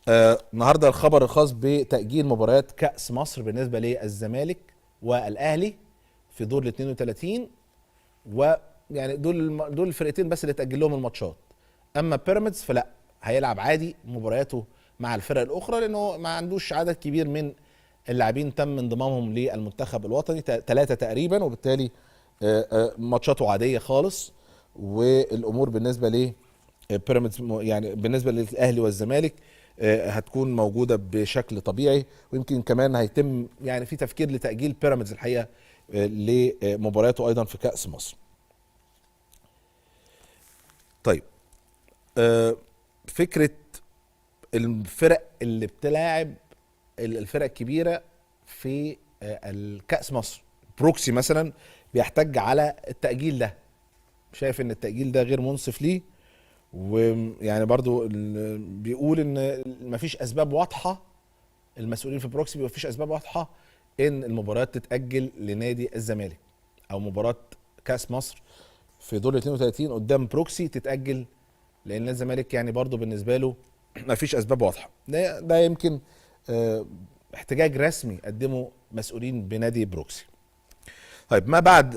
النهارده الخبر الخاص بتاجيل مباريات كاس مصر بالنسبة للزمالك والاهلي في دور ال 32، ويعني دول الفرقتين بس اللي تاجل لهم الماتشات. اما بيراميدز فلا، هيلعب عادي مبارياته مع الفرق الاخرى، لانه ما عندوش عدد كبير من اللاعبين تم انضمامهم للمنتخب الوطني، 3 تقريبا، وبالتالي ماتشاته عادية خالص. والامور بالنسبة ل بيراميدز يعني بالنسبة للاهلي والزمالك هتكون موجودة بشكل طبيعي، ويمكن كمان هيتم يعني في تفكير لتاجيل بيراميدز الحقيقة لمبارياته ايضا في كاس مصر. طيب، فكرة الفرق اللي بتلاعب الفرق الكبيرة في الكاس مصر، بروكسي مثلا بيحتج على التاجيل ده، شايف ان التاجيل ده غير منصف ليه، ويعني برضو بيقول ان مفيش اسباب واضحه، المسؤولين في بروكسي بيقولوا مفيش اسباب واضحة ان المباريات تتاجل لنادي الزمالك، او مباراة كاس مصر في دور 32 قدام بروكسي تتاجل، لان نادي الزمالك يعني برضو بالنسبة له مفيش اسباب واضحة. ده يمكن احتجاج رسمي قدمه مسؤولين بنادي بروكسي. طيب، ما بعد